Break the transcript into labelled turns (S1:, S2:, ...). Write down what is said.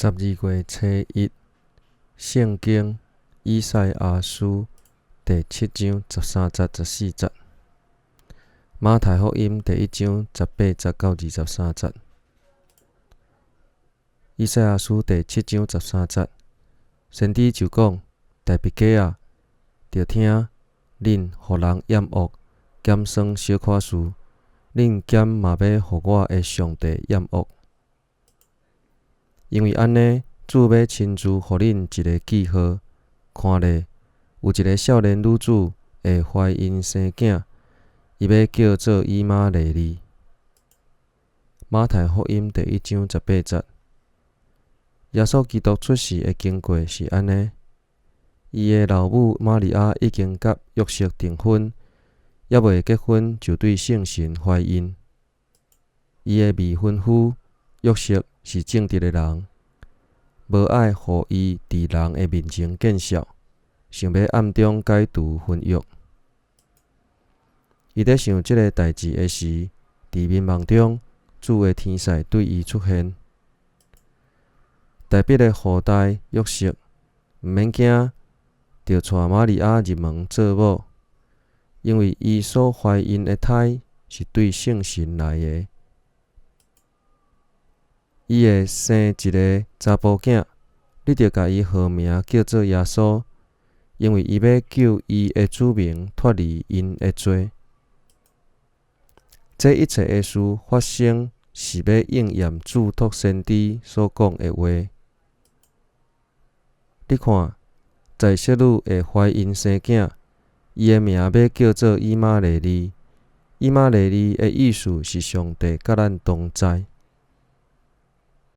S1: 12月初一，聖經以賽亞書第七章十三節、十四節；馬太福音第一章十八節到二十三節。以賽亞書第七章十三節，先知就講：大衛家啊，著聽，恁予人厭惡，減算小可事，恁敢嘛欲予我的上帝厭惡？因為按呢，主欲親自予恁一个記號，看咧，有一个少年女子會懷孕生囝，伊欲叫做以馬內利。馬太福音第一章十八節，耶穌基督出世的經過是按呢：伊的老母瑪利亞已經佮約瑟訂婚，猶未結婚就對聖神懷孕。伊的未婚夫約瑟是正直的人，無愛予伊佇人的面前見笑，想欲暗中解除婚約。伊佇想這个代誌的時，佇眠夢中，主的天使對伊出現。大衛的後代約瑟，毋免驚，著娶瑪利亞入門做某，因為伊所懷孕的胎是對聖神來的。伊會生一个查埔囝，你著共伊號名叫做耶穌，因為伊欲救伊的子民脫離𪜶的罪。這一切的事發生，是欲應驗主託先知所講的話。你看，在室女會懷孕生囝，伊的名欲叫做以馬內利。以馬內利的意思是上帝佮咱同在。